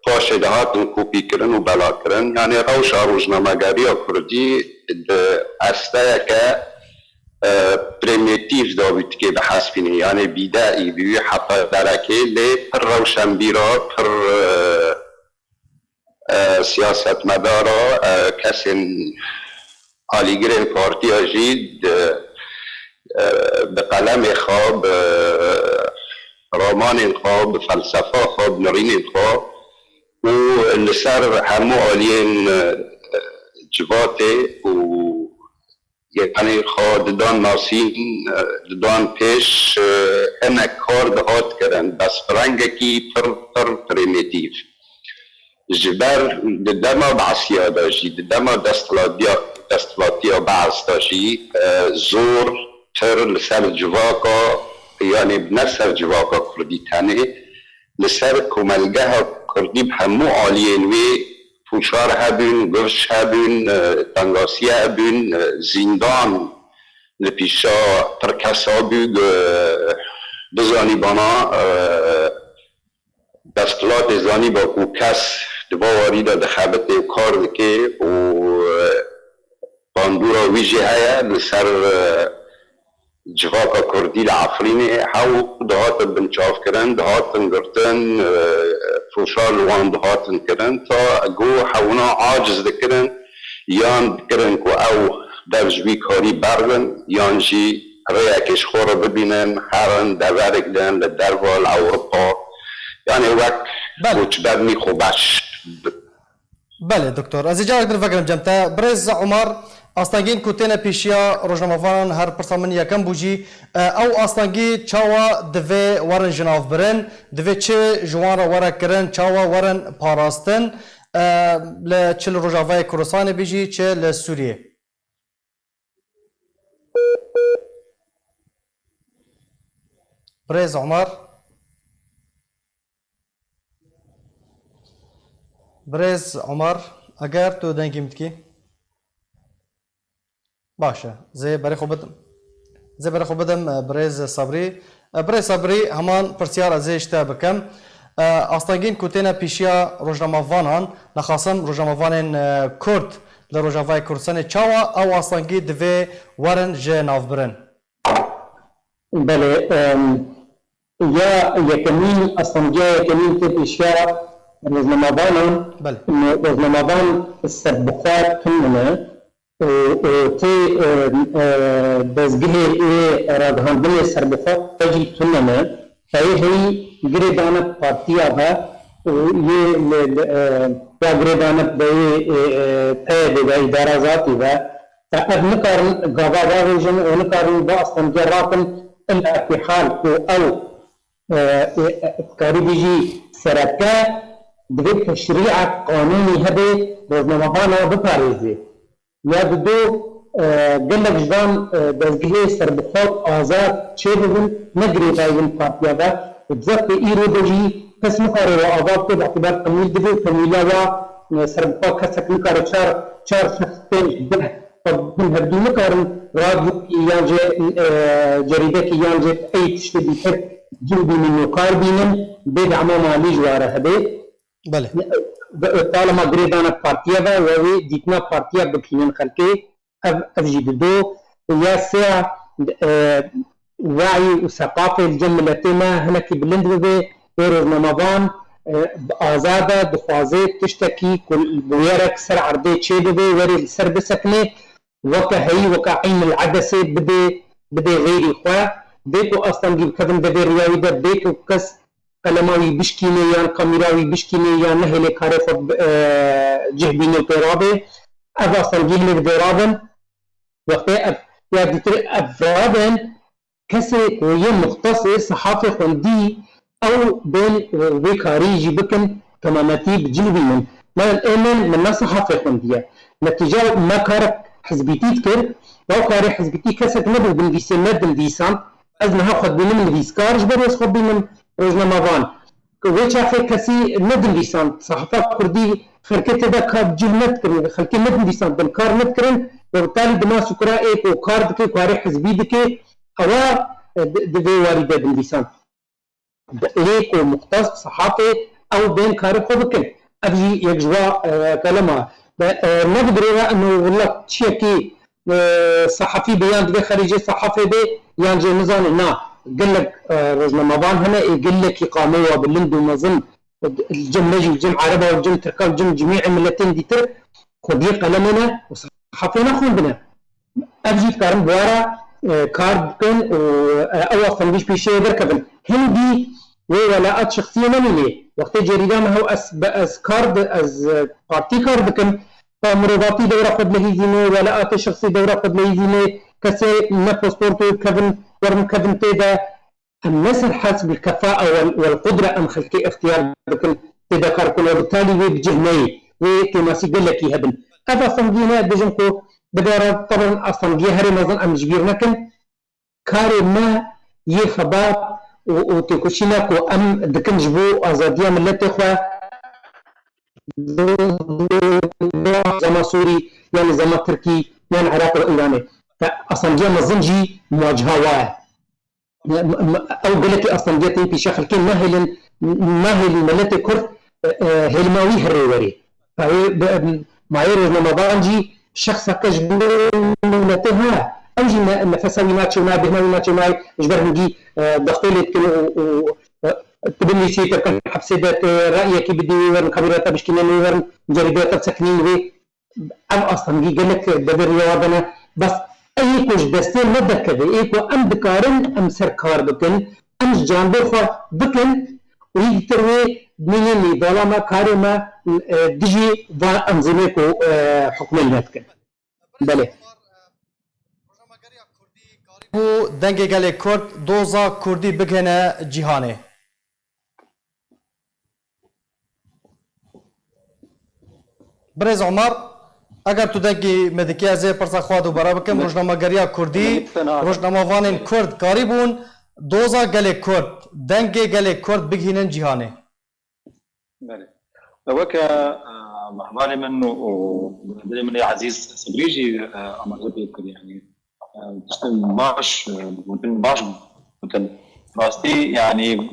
paşê dihatin kopîkirin û belakirin. Yanî rewşa rojnamegeriya Kurdî di esteyeke, e, primîtîf de bû, tikê bihesibînî. Yanî bîdeî bû, heta derekê, lê pir rewşenbîra, pir, e, e, siyasetmedara, e, kesên alîgirên partiya jî di, e, bi qelemê xwe, bi ramanên xwe, bi felsefa xwe, bi nirînên xwe û li ser hemû aliyên, e, civatê û Yanî xwe didan nasîn, e, didan pêş, e, hinek kar dihat kirin, bes bi rengekî pir, pir primîtîf. Ji ber di dema Be'siya de jî, di dema desthilatiya, desthilatiya Be's de jî, e, zor tir li ser civaka, yanî ne ser civaka Kurdî tenê, li ser komelgeha Kurdî bi hemû aliyên wê pûşar hebûn, girş hebûn, e, tengasiye hebûn, e, zîndan li pîşa pir kesa bû, e, bizanî bana, e, desthilatê zanîba ku kes di va warî de dixebitê û kar dike û bandora wî jî heye li ser civaka kurdî li Efrînê hew dihatin binçavkirin, dihatin girtin, e, foşar li wan dihatin kirin, ta ku hewna aciz dikirin, yan dikirin ku ew dev ji wî karî berdin, yan jî rêyekê ji xwe re bibînin, herin, deverek din li derva, li Ewropa, yanî wek Belê. koçber nî xwe beş. Belê doktor. Ez ê carek din vegerim cem te. Birêz Omar, astengên ku têne pêşiya rojnamevanan her pirsa min yekem bû jî, e, ew astengî çawa divê werin jinavbirin, divê çi ji wan re were kirin, çawa werin parastin, e, li çi li Rojavayê Kurdistanê bê jî, çi li Sûriyê. Birêz Omar. Birêz Omar, eger tu dengê min dikî. Baş e. Zê berê xwe bidim. Zê berê xwe bidim, e, birêz Sabrî. E, birêz Sabrî, heman pirsiyar ez ê ji te bikim. E, astengên ku têne pêşiya rojnamevanan, nexasim rojnamevanên, e, Kurd li Rojavayê Kurdistanê, çawa ew astengî divê werin ji nav birin? Belê, em, ya yekemîn, astengiya yekemîn tê pêşiya rojnamevanan, Belê. em, rojnamevan serbixwe tune ne û, û tê, em, e, dezgehê ê ragihandinê serbixwe jî tune ne. Heyî heyî girêdane partiya ve û yê li, li, e, ya girêdane bi yê, e, e, P Y D ve, îdara zatî ve, Te ev nikarin gava ravêjin û nikarin va astengiya rakin, illa fî hal ku ew, e, e, dikarî bî jî sereke, divê teşrîa qanûnî hebe rojnamevana biparêzê. Ya dido, e, gelek ji van, e, dezgehê serbixwe û azad çêbibin, ne girêdayî bin partiya ve û di wextê îro de jî kes nikare wa ava bike, bi îtibar temwîl dibe û temwîla wa, e, serbixwe kesek nikare çar, çar şexs, pênc, deh xwe bibin hevdû, nikarin radyokî yan jî, e, cerîdekî yan jî ey tiştê dîtir cil bînin û kar bînin, bê dema malî ji wa re hebe. Belê. Bi, talema girêdana partiya ve we wê dîtina partiya bikînin xelkê. Ev, ev jî dido. Ya sê, e, wayî û seqafê li cem miletê me hinekî bilind bibe. Wê rojnamevan, e, bi azad e, dixwaze tiştekî ku bi wê re ser erdê çêbibe, werê li ser bisekine, weke heyî, weke Eyn el Edesê bidê, bidê xeyrî xwe. Bê ku astengî bikevin devê riya wî de, bê ku kes qelema wî bişkîne yan kamîra wî bişkîne yan nehêlê karê xwe bi, e, cih bîne û pê rabe. Ev astengî hinek dê rabin. Wextê ev ya dîtir ev rabin, kesê ku yê muxtesê sehafê xwendî ew bên, e, vê karî jî bikin, temametî bi cil bînin. Mel ê min, min ne sehafê xwendiye. Netîca me karek hizbîtî dikir, ew karê hizbîtî kesek nebû binivîsê me dinivîsan, Ez niha xwe dibînim nivîskar, ji ber ez xwe dibînim rojnamevan. Ku wê çaxê kesî nedinivîsand, sahifa kurdî xelkê tê de kar cil nedikirin, xelkê nedinivîsandin, kar nedikirin, we bi talî dima sukura ê ku kar dike, karê hizbî dike, ewa, e, di, di vê warî de dinivîsand. Bi ê ku muxtes bi sehafê ew bên karê xwe bikin. Ev jî yek ji wa, e, kelema. Be, e, ne bi girêra eno wila çiyekî, e, sehafî be yan divê xerîcê sehafê be yan jî nizane na. Gelek, e, rojnamevan hene ê gelekî qamê wa bilind û mezin, li cem me jî, li cem Ereba û li cem Tirka û li cem cimî miletên dîtir xwediyê qelemê ne û sehafê nexwendine. Ev jî dikarin bi we re, e, kar bikin û, e, ew astengî ji pêşiyê derkevin. Hindî wê welaat şexsiyê nemînê. Wextê cerîda me hew ez, be ez kar di, ez, e, partî kar dikim, ka mirovatî dewra xwe dilehîzîne, welaatê şexsî dewra xwe dilehîzîne, kesê ne pasporto kevin, werin kevin tê de. Em ne ser hesb el kefae wel, wel qudre em xelkê extiyar dikin, tê de kar bikin, we bi talî wê bi cih neyê, wê kêmasî gelekî hebin. Ev astengî ne, dibêjin ku divê re, teban astengiyê herê mezin em ji bîr nekin. Karê me yê xebat û, û têkoşîna ku em dikin ji bo azadiya miletê xwe, zema Sûrî, yanî zema Tirkî, yan Iraq û Îranê. Te astengiya mezin jî muwaciha wa ye. M-, m-, ew gelekî astengiya tên pêşiya xelkê nahêlin nahêlî miletê Kurd, e, e, hêlima wî hirê werê. Ew ê bi, em, mayê rojnamevan jî şexsa qe ji bo miletê heye. Ew jî ne-, nefesa wî naçe û nayê, bêhna wî naçe û nayê, ji ber hingî, e, dextê lê dikin û, û, e, tu bilîsî te bikin hepsê de, tu reyekî bidî wê werin, xebîra te bişkîne wê werin, cerîdeya te biseknîn wê. Ev astengî gelek deverî ya de ne. Bes ê ku ji destê me derkeve, ê ku em dikarin em ser kar bikin, em ji candê xwe bikin û yî dir wê neyê nêdala me, karê me, e, dijî va enzîmê ku, e, hukmê li me dikin. Belê. Bû dengê gelê Kurd, doza Kurdî bigihêne cîhanê. Birêz Omar, eger tu dengê me dikî, ez ê pirsa xwe dubare bikim. Ne. Rojnamegeriya Kurdî, ne, ne, ne. Rojnamevanên Kurd karîbûn doza gelê Kurd, dengê gelê Kurd bigihînin cîhanê. Belê. Weke, e, hevalê min û, û birê min ê ezîz Sibrî jî, e, amaje pê kir, yanî, e, tiştin baş, e, gotin baş gotin. Rastî, yanî,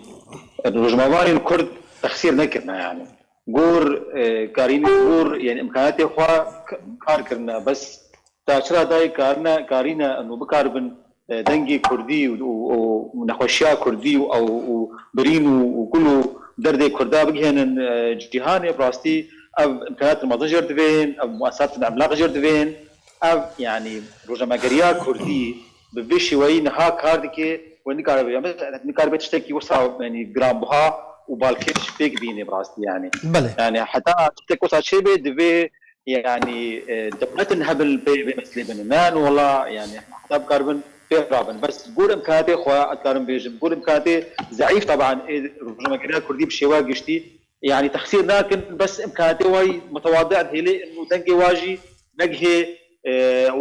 rojnamevanên Kurd texsîr nekirine, yanî. Gor, e, karîn, gor, yanî, imkaniyetê xwe k-, kar kirine. Bes ta çira dayê karine, karîne, eno bikaribin, e, dengê Kurdî û, û, û nexweşiya Kurdî û, û, û birîn û, û kul û derdê Kurda bigihênin, e, cîhanê, bi rastî ev imkaniyat mezin jêr divên, ev muesesat emlaq jêr divên, ev, yanî, rojnamegeriya Kurdî bi vê şêweyî niha kar dike, we nikaribe, yanî, nikaribe tiştekî wisa, yanî, giranbiha û balkêş pêk bîne, bi rastî, yanî. Belê. Yanî, heta tiştek wisa çêbe, divê yanî, e, dewletin hebin pê vê meselê binin. Ne, wela, yanî, heta bikaribin pê rabin. Bes gor imkaniyetê xwe, ez dikarim bêjim, gor imkaniyetê zeîf, taban, ê rojnamegeriya Kurdî bi şêweya giştî, yanî, texsîr nakin, bes imkaniyetê wayî mitewadi hêlê û dengê wa jî negihê, e,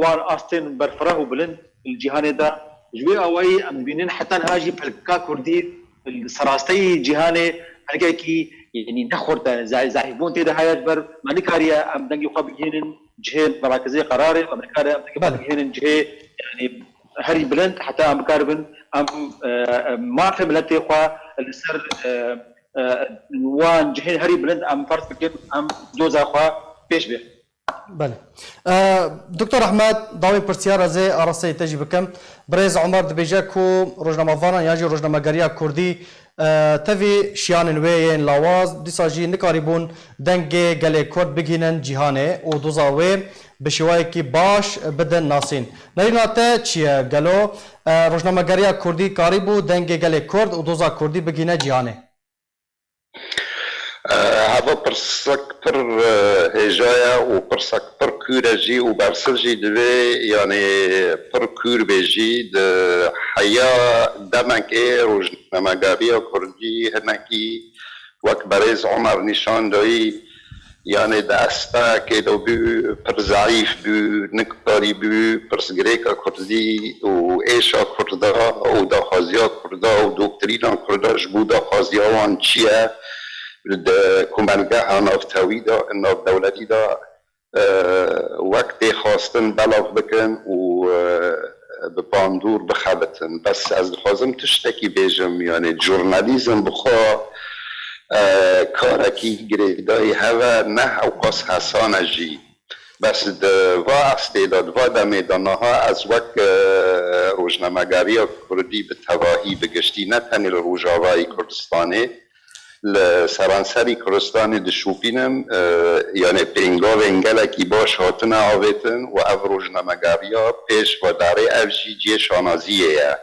wan astên berfireh û bilind li cîhanê de. Ji wê awayî em dibînin heta niha jî pelka Kurdî li serasteyî cîhanê pelkekî, yanî, ne xurt e, zay-, zayîfbûn tê de heye, ji ber me nikariye em dengê xwe bigihînin cihê merakizê qerarê, em nikare em dengê xwe Belê. bigihînin cihê, yanî, herî bilind, heta em bikaribin em, e, e, mafê miletê xwe li ser, e, e, wan cihên herî bilind em ferz bikin, em doza xwe pêş bê. Belê. E, Doktor Ehmed, dawî pirsiyar ez ê arasteyê te jî bikim. Birêz Omer dibêje ku rojnamevanan yan jî rojnamegeriya Kurdî, e, tevî şiyanên wê yên lawaz dîsa jî nikarîbûn dengê gelê Kurd bigihînin cîhanê û doza wê bi şêwayekî baş bidin nasîn. Nerîna te çi ye? Gelo, e, rojnamegeriya Kurdî karîbû dengê gelê Kurd û doza Kurdî bigihîne cîhanê? Heva pirsek pir, e, hêja ye û pirsek pir kûr e jî û bersiv jî divê, yanî, pir kûr bê jî. Di heya demekê rojnamegeriya Kurdî hinekî wek berêz Omer nîşan dayî, yanî di estekê de bû, pir zeîf bû, nikarî bû pirsgirêka Kurdî û êşa Kurda û daxwaziya Kurda û doktrîna Kurda ji bo daxwaziya wan çi ye, di komelgeha navtewî de, navdewletî de, e, wek tê xwestin belav bikin û, e, bi bandor bixebitin. Bes ez dixwazim tiştekî bêjim, yanî jurnalîzm bi xwe, e, karekî girêdayî hev e, ne hewqas hesan e jî. Bes di va estê de, di va demê de niha ez wek, e, rojnamegeriya Kurdî bi tevahî, bi giştî, ne tenê li Rojavayê Kurdistanê, li seranserî Kurdistanê dişopînim, e, yanî pêngavên gelekî baş hatine avêtin û ev rojnamegeriya pêş ve darê, ev jî cihê şanaziyê ye.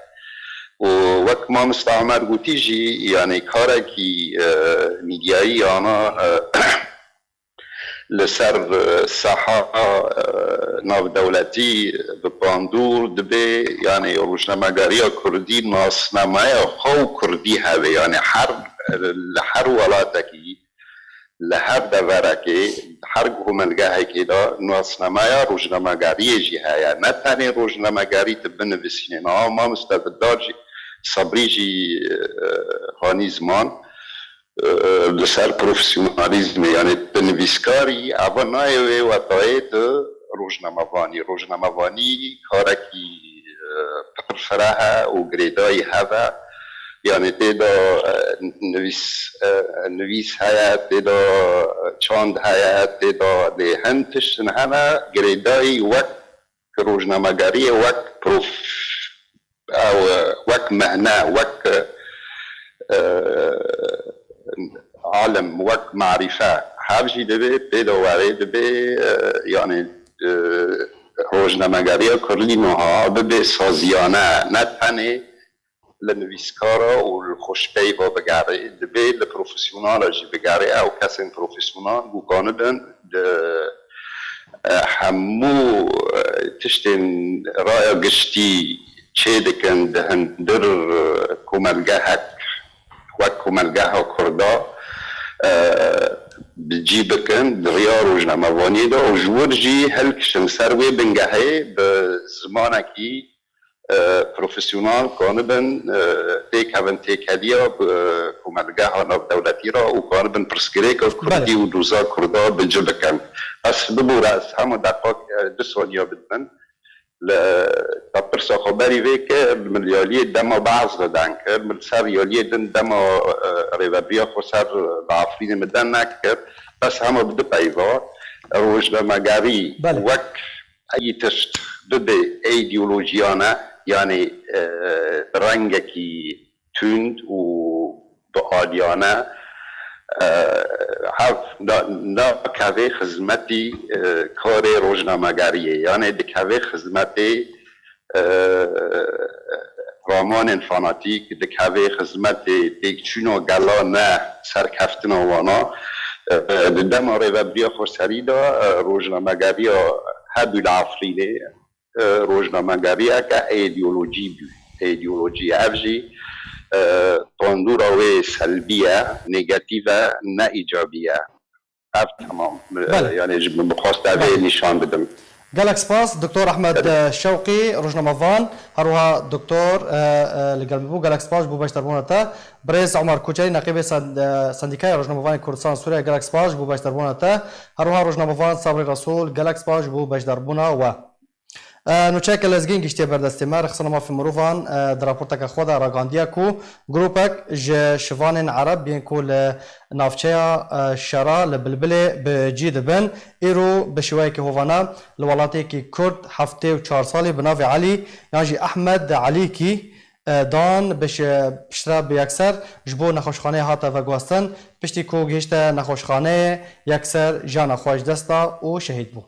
Û wek mamosta Omer gotî jî, yanî karekî, e, mîdyayî yana, e, li ser, e, saha, e, navdewletî bi bandor dibe, yanî rojnamegeriya Kurdî nasnameya xwe û Kurdî hebe, yanî her, li her welatekî, li her deverekê, her komelgehekê de nasnameya rojnamegeriyê jî heye. Ne tenê rojnamegerî tu binivîsînê. Niha mamoste Dildar jî, Sebrî jî, e, hanî ziman, e, li ser profesyonalîzmê, yanî tu nivîskarî, eva nayê wê wetayê tu rojnamevanî. Rojnamevanî karekî, e, pir fireh e û girêdayî hev e. Yanî tê de, e, nivîs, e, nivîs heye, tê de çand heye, tê de lê hin tiştin hene girêdayî wek rojnamegeriyê, wek prof-, ew, e, wek mehne, wek, e, alim, wek marîfe, her jî divê pê de werê dibê, e, yanî, e, rojnamegeriya kurdî niha bibe saziyane, ne tenê li nivîskara û li xweşpeyva bigerê, divê li profesyonala jî bigerê. Ew kesên profesyonal ku kanibin di, e, hemû, e, tiştên raya giştî çê dikin di hundir, e, komelgehek wek komelgeha Kurda, e, bi cî bikin di riya rojnamevaniyê de û ji wir jî hilkişin ser wê bingehê bi zimanekî, e, profesyonal kanibin, e, têkevin têkeliya, e, komelgeha navdewletî re û kanibin pirsgirêka kurdî Belê. û doza kurda bi ci bikin. Ez bibûre, ez hema deqak, e, du saniya bidin. Li, te pirsa xwe berî vê kir, min li aliyê dema behs ve den kir, min li ser aliyê din dema, e, rêvebiriya xwe ser bi Efrînê min den nekir. Bes hema bi du peyva, rojnamegerî Belê. wek eyî tişt bibe eîdiyolojiyane, yanî, e, bi rengekî tund û bi aliyane, e, hev na-, nakeve xizmetî, e, karê rojnamegeriyê, yanê dikeve xizmetê, e, ramanên fanatîk, dikeve xizmetê têkçûna gela ne serkeftina wana. E, di dema rêvebiriya xweserî de, e, rojnamegeriya hebû li Efrînê, e, rojnamegeriyeke eydiyolojî bû. Eydiyolojî ev jî, e, bandora wê selbî ye, negatîf e, ne îcabî ye. Ev temam. E, Belê. yanê ji min bixwest ev ê Belê. nîşan bidim. Gelek spas, Doktor Ehmed, Belê. e, Şewqî, rojnamevan, her wiha Doktor, e, e, li gel min bû. Gelek spas ji bo beşdarbûna te. Birêz Omar Koçerî, neqîbê Send-, e, Sendîkaya Rojnamevanê Kurdistan Sûriye, gelek spas ji bo beşdarbûna te. Her wiha rojnamevan Sabrî Resûl, gelek spas ji bo beşdarbûna we. E, nûçeyeke lezgîn gihîştiye ber destê me. Rêxistina Mafê Mirovan, e, di raporteke xwe de ragihandiye ku grûpek ji şivanên Ereb yên ku li navçeya, e, Şera li Bilbilê bi cî dibin, îro bi şêweyekî hovane li welatiyekî Kurd heftê û çar salî bi navê Elî yan jî Ehmed Elîkî, e, dan bi şi-, piştre bi yekser ji bo nexweşxaneyê hate veguhestin, piştî ku gihîşte nexweşxaneyê yekser jiyana xwe ji dest da û şehîd bû.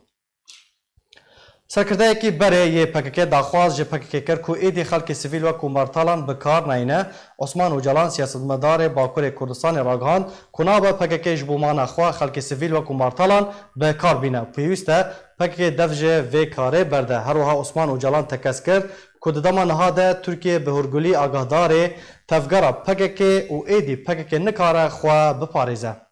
Serkirdeyekî berê yê P K K daxwaz ji P K K kir ku êdî xelkê sivîl wekû martalan bi kar neyne. Osman Ocalan, siyasetmedarê Bakurê Kurdistanê ragihand ku nabe P K K ji bo mana xwe xelkê sivîl wekû martalan bi kar bîne. Pêwîst e P K K dev ji vê karê berde. Her wiha Osman Ocalan tekez kir ku di dema niha de Tirkiye bi hûrgulî agahdarê tevgera P K K û êdî P K K nikare xwe biparêze.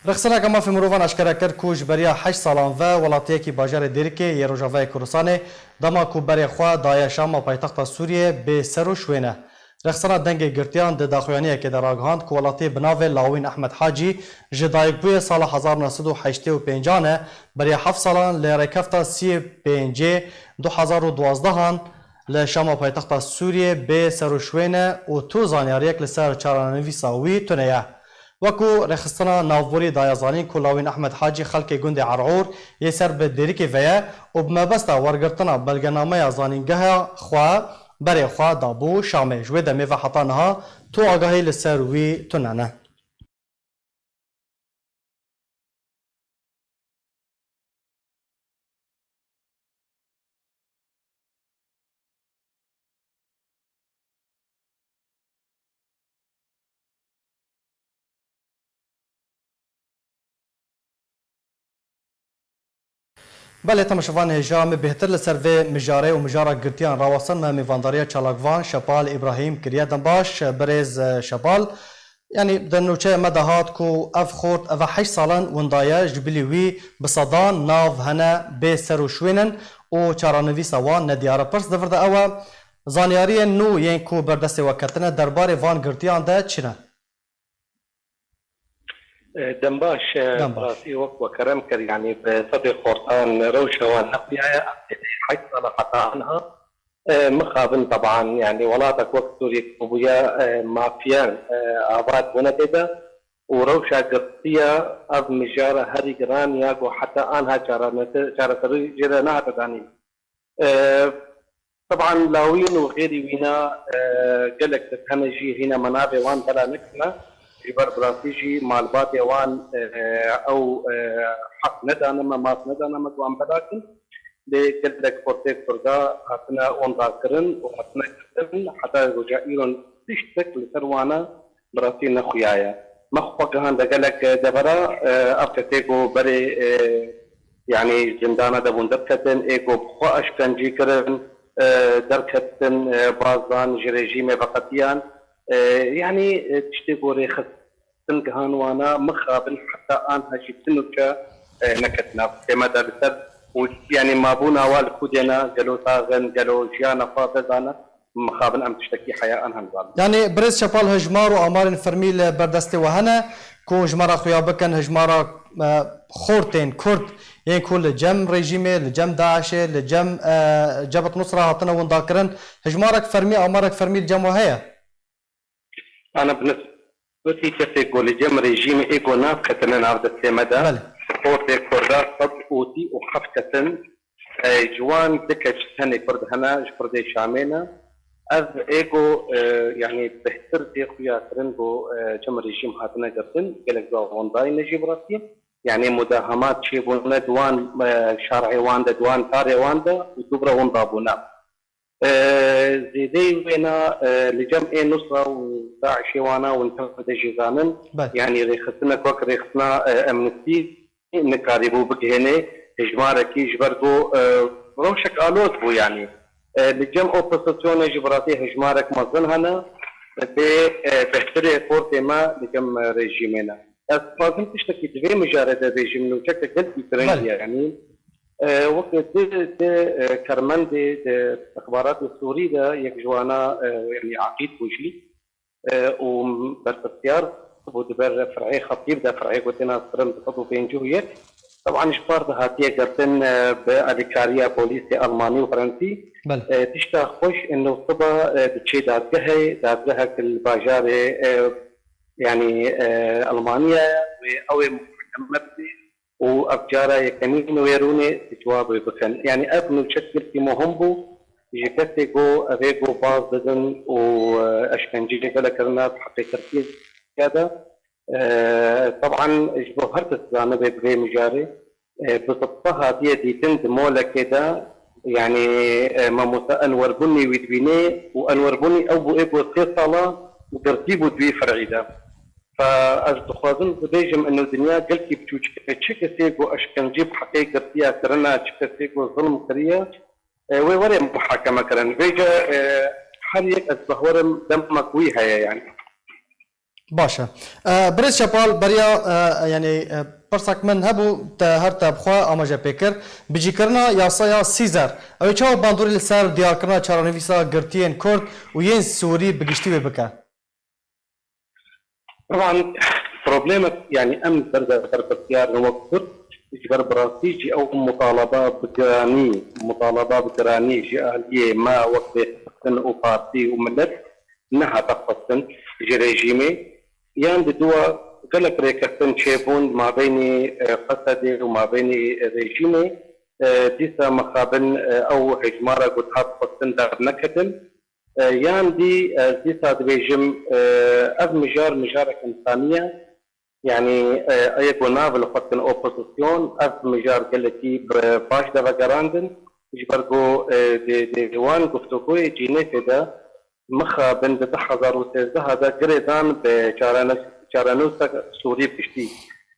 Rêxistineke Mafê Mirovan eşkere kir ku ji beriya heşt salan ve welatiyekî bajarê Dêrikê yê Rojavayê Kurdistanê dema ku berê xwe daye Şama paytexta Sûriyê bê ser û şwêne. Rêxistina Dengê Girtiyan di daxuyaniyekê de ragihand ku welatiyê bi navê Lawîn Ehmed Hacî ji dayikbûyê sala hezar neh sed û heştê û pêncan e, beriya heft salan li rêkefta sî û pêncê du hezar û duwazdehan li Şama paytexta Sûriyê bê ser û şwêne û tu zanyariyek li ser çarenivîsa wî tune ye. Wekû rêxistina navborî daye zanîn ku Lawîn Ehmed Hacî xelkê gundê Er'ûr yê ser bi Dêrikê ve ye û bi mebesta wergirtina belgenameya zanîngeha xwe berê xwe dabû Şamê. Ji wê demê ve heta niha tu agahî li ser wî tune ne. Belê, temaşevan hêja, me bêhtir li ser vê mijarê û mijara girtiyan rawestin, me mêvandariya çalakvan Şepal Îbrahîm kiriye. Dem baş, birêz, e, Şepal. Yanî di nûçeya me de hat ku ev xort, eve heşt salan winda ye, ji bilî wî bi sedan nav hene bê ser û şwênin û çarenivîsa wan nediyar e. Pirs di vir de ew e, zanyariyên nû yên ku ber destê we ketine derbarê van girtiyan de çi ne? Dem baş, e, Dem baş. Rastî wek we kerem kir, yanî bi sedê xortan rewşa wan nexuyaye, em tê heyt sala heta anha. E, mixabin teban, yanî welatek wek Sûriyê ku bûye, e, mafiyan, e, ava bûne tê de û rewşa girtiya ev mijara herî giran ya ku heta anha çarenete-, çareserî jê re nehate danîn. E, teban lawîn û xêrî wîna, e, gelek kes hene jî hîna me navê wan bela nekirine. Ji ber bi rastî jî malbatê wan, e, ew, e, heq nedane me, maf nedane me ku em bela kin. Lê gelek xortê Kurda hatine wenda kirin û hatine girtin. Heta roja îro tiştek li ser wana bi rastî nexuyaye. Me xwe gihande gelek devera, e, ev kesê ku berê, e, yanî zindana de bûn derketin, ê ku bi xwe eşkencî kirin, e, derketin, e, baz dan ji rejîmê veqetiyan. E, yanî, e, tiştê ku rêxistin gihan wana mixabin heta anha jî ti nûçe, e, neketine tême de li ser û yanî mabûna wa li ku dêne, gelo sax in, gelo jiyana xwe vedane. Mixabin em tiştekî heya an hemzan. Yanî birêz Çepal, hejmar û amarên fermî li ber destê we hene ku ji me re xuya bikin, hejmara, e, xortên Kurd yên ku li cem rejîmê, li cem DAIŞê, li cem, e, Cebhet Nusra hatine windakirin, hejmarek fermî, amarek fermî li cem we heye? Ana bi nisbetî kesê ku li cem rejîmê ê ku navketine nav destê me de, Belê. Xortê Kurda sed û sî û heft kes in. E, ji wan du keç tenê Kurd hene, ji Kurdê Şamê ne. Ev ê ku, e, yanî bêhtir tê xuya kirin ku, e, çim rejîm hatine girtin, gelek dua wendayî ne jî bi rastî. Yanî mudahemat çêbûne di wan, e, şarê wan de, di wan tarê wan de û dubra wenda bûne. E, zêdeyî wêna, e, li cem ê Nusra û DAIŞê wana hûn tevde jî zanin. Belê. Yanî rêxistinek wek rêxistina, e, Amnesty nikarîbû bigihênê hejmarekî ji ber ku, e, rewşek aloz bû yanî. E, li cem opozisyonê jî bi rastî hejmarek mezin hene. Bê, e, bêhtirê xortê me li cem, e, rejîmê ne. Ez dixwazim tiştekî di vê mijarê de bêjim, nûçeke gelkî giring Belê. Ye yanî. E, wek di, di, e, karmendê di istixbaratê Sûrî de yek ji wana, e, yanî Aqîd bû jî. E, û berpirsiyar bû di ber fir'ê Xetîb de, fir'ê ku têna kirin du sed û pêncî û yek. Teban ji par de hatiye girtin, e, bi alîkariya polîsê Almanî û Frensî. Belê. E, tişta xweş, ino siba, e, diçê dadgehê, dadgehek li bajarê, e, yanî, e, Almaniya ye, wê ew ê muhakeme bibê. Û ev cara yekemîn wê rûnê cewabê bikin. Yanî ev nûçek gelkî muhim bû ji kesê ku ev ê ku baz didin û, e, eşkenceyê gelek kirine bi heqê Tirkiye de. E, teban ji bo her kes zanibe bi vê mijarê, e, bi sitfe hatiye dîtin di molekê de, yanî, e, mamoste Enwer Bunî wî dibînê û Enwer Bunî ew bû ê ku sê sala girtî bû di wî fer'î de. Fe ez dixwazim bibêjim, ino dinya gelkî biçûçik e. Çi kesê ku eşkencî bi heqê girtiya kirine, çi kesê ku zilm kiriye, e, wê were muhakeme kirin. Vêce, e, her yek ez bawerim demek wî heye, yanî. Baş e. E, Birêz Çepal, beriya, e, yanî, e, pirsek min hebû, te her te bi xwe amaje pê kir. Bicîkirina yasaya Sîzer, ew ê çawa bandorê li ser diyarkirina çarenivîsa girtiyên Kurd û yên Sûrî bi giştî wê bike? Teban problemek, yanî em ber de berpirsiyar in wek Kurd, ji ber bi rastî jî ew mutaleba bi giranî, mutaleba bi giranî ji aliyê me wek rêxistin û partî û milet nehate xwestin ji rejîmê. Yan di dua gelek rêkeftin çêbûn mabeynî, e, Qesedê û mabeynî rejîmê, e, dîsa mixabin, e, ew hejmara ku dihat xwestin derneketin. E, yan dî ez dîsa dibêjim, e, ev mijar, mijarek însanî ye. Yanî, e, ê ku nav li xwe dikin opozîsyon, ev mijar gelekî bi baş de vegerandin. Ji ber ku, e, di, di wan guftûgoyê Cînêfê de mixabin di du hezar û sêzdeh de girê dan bi çarene-, çarenûsek Sûrî bi giştî.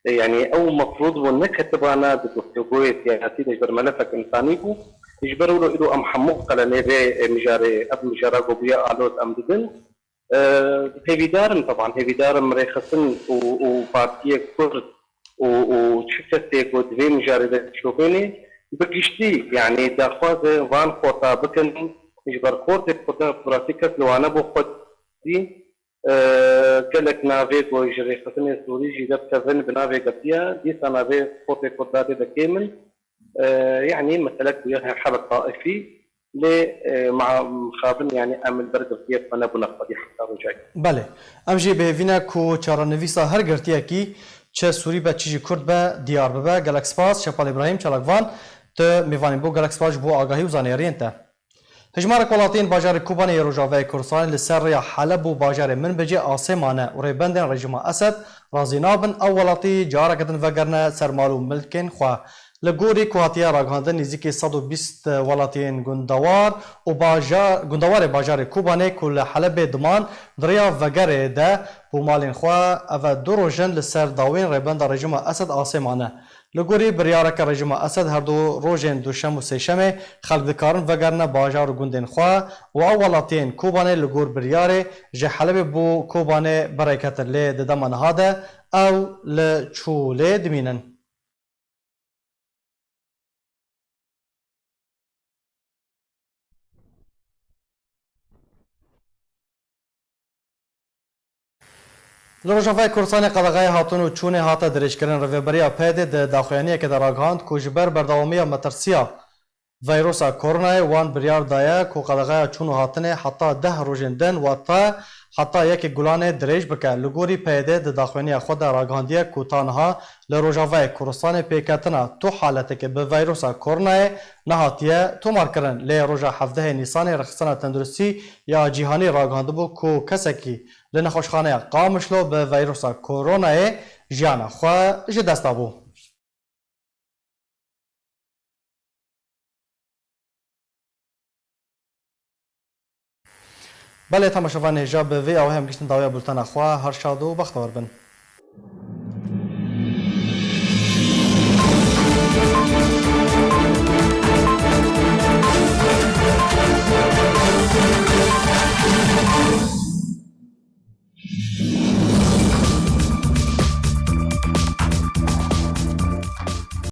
E, yanî ew mefrûd bû neketibana di guftûgoyê siyasî de ji ber melefek însanî bû. Ji ber wilo îro em hemû qelenê vê, e, mijarê, ev mijara ku bûye aloz em didin. E, hêvîdar im, teban hêvîdar im rêxistin û, û partiyê Kurd û, û çi kesê ku di vê mijarê de dişopênê, bi giştî, yanî daxwazê van xorta bikin, ji ber xortê Kurda bi rastî kes li wan nebû xwedî. E, gelek navê ku ji rêxistinê Sûrî jî derkevin bi navê girtiye, dîsa navê spotê Kurda tê de kêm in. E, yanî meselek bûye her hebe taifî. Lê, e, ma-, mixabin, yanî em li ber girtiyê xwe nebûne xwedî heta roja. Belê. Em jî bi hêvî ne ku çarenivîsa her girtiyekî, çi Sûrî be, çi jî Kurd be, diyar bibe. Gelek spas, Şepal Îbrahîm, çalakvan, tu mêvanî bû. Gelek spas ji bo agahî û zaniyariyên te. Hejmarek welatiyên bajarê Kobanê yê Rojavayê Kurdistanê li ser rêya Heleb û bajarê Minbicê asê mane û rêbendên rejîma Esed razî nabin ew welatî careke din vegerine ser mal û milkên xwe. Li gorî ku hatiye ragihandin, nêzîkî sed û bîst welatiyên gundewar û bajar, gundewarê bajarê Kobanê ku li Helebê diman di rêya vegerê de bû malên xwe, eve du roj in li ser dawiyên rêbenda rejîma Esed asê mane. Li gorî biryareke rejîma Esed, her du rojên duşem û sêşemê xelk dikarin vegerine bajar û gundên xwe û ew welatiyên Kobanê li gor biryarê ji Helebê bo Kobanê bi rê ketin, lê di dema niha de ew li Çûlê dimînin. Li Rojavayê Kurdistanê qedexeya hatin û çûnê hate dirêjkirin. Rêveberiya P Y D'ê di daxuyaniyekê de ragihand ku ji ber berdewamiya metirsiya veyrosa koronayê wan biryar daye ku qedexeya çûn û hatinê heta deh rojên din, wate heta yekê Gulanê dirêj bike. Li gorî P Y D'ê di daxuyaniya xwe de ragihandiye ku ta niha li Rojavayê Kurdistanê pêketina tu haletekê bi veyrosa koronayê nehatiye tomarkirin. Lê roja hevdehê Nîsanê Rêxistina Tenduristî ya Cîhanî ragihandibû ku kesekî li nexweşxaneya Qamişlo bi veyrosa koronayê jiyana xwe ji dest dabû. Belê, temaşevanên hêja, bi vê awayê em gihiştin dawiya bultena xwe. Her şad û bextewar bin.